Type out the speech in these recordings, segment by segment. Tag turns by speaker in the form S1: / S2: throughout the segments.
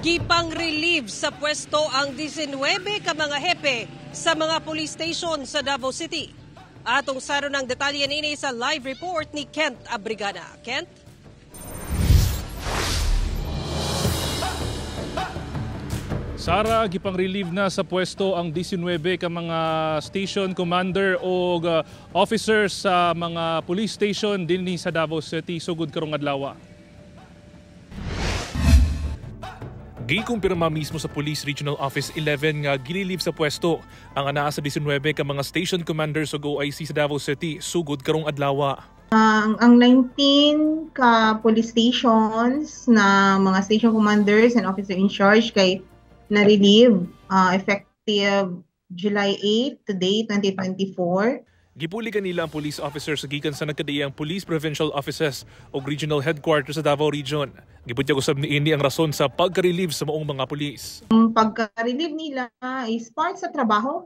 S1: Gipang-relieve sa pwesto ang 19 ka mga hepe sa mga police station sa Davao City. Atong saron ang detalye niini sa live report ni Kent Abrigana. Kent?
S2: Sara, gipang-relieve na sa pwesto ang 19 ka mga station commander o officers sa mga police station dinhi sa Davao City sugod karong adlaw. Gikumpirma mismo sa Police Regional Office 11 nga girelieve sa pwesto ang anaa sa 19 ka mga station commanders ug OIC sa Davao City sugod karong adlaw.
S3: Ang 19 ka police stations na mga station commanders and officer in charge kay na-relieve effective July 8 today, 2024.
S2: Gipuli kanila ang police officers gikan sa nagkadaiyang Police Provincial Offices o Regional Headquarters sa Davao Region. Gibutyag usab niini ang rason sa pagka-relieve sa maong mga pulis.
S3: Ang pagka-relieve nila is part sa trabaho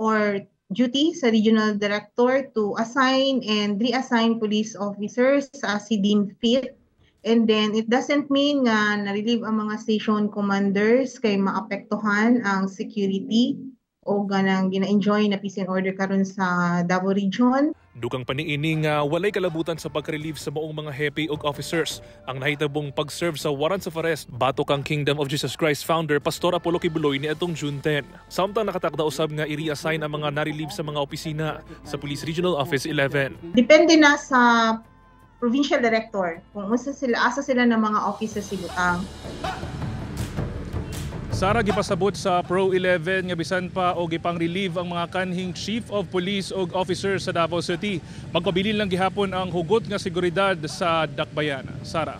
S3: or duty sa Regional Director to assign and reassign police officers as he deemed fit. And then it doesn't mean nga na-relieve ang mga station commanders kay maapektuhan ang security o ganang gina-enjoy na peace and order karon sa Davao Region.
S2: Dukang paniini nga walay kalabutan sa pagka-relieve sa maong mga hepe og officers ang nahitabong pag-serve sa warrants of arrest batok ang Kingdom of Jesus Christ founder Pastor Apollo Quiboloy niadtong June 10. Samtang nakatakda usab nga i-reassign ang mga na-relieve sa mga opisina sa Police Regional Office 11.
S3: Depende na sa provincial director kung unsa sila, asa sila ng mga offices ibutang.
S2: Sara, gipasabot sa Pro 11 nga bisan pa og gipang-relieve ang mga kanhing chief of police og officers sa Davao City, magpabilin lang gihapon ang hugot nga seguridad sa Dakbayan. Sara.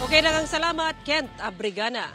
S1: Okay, daghang salamat, Kent Abrigana.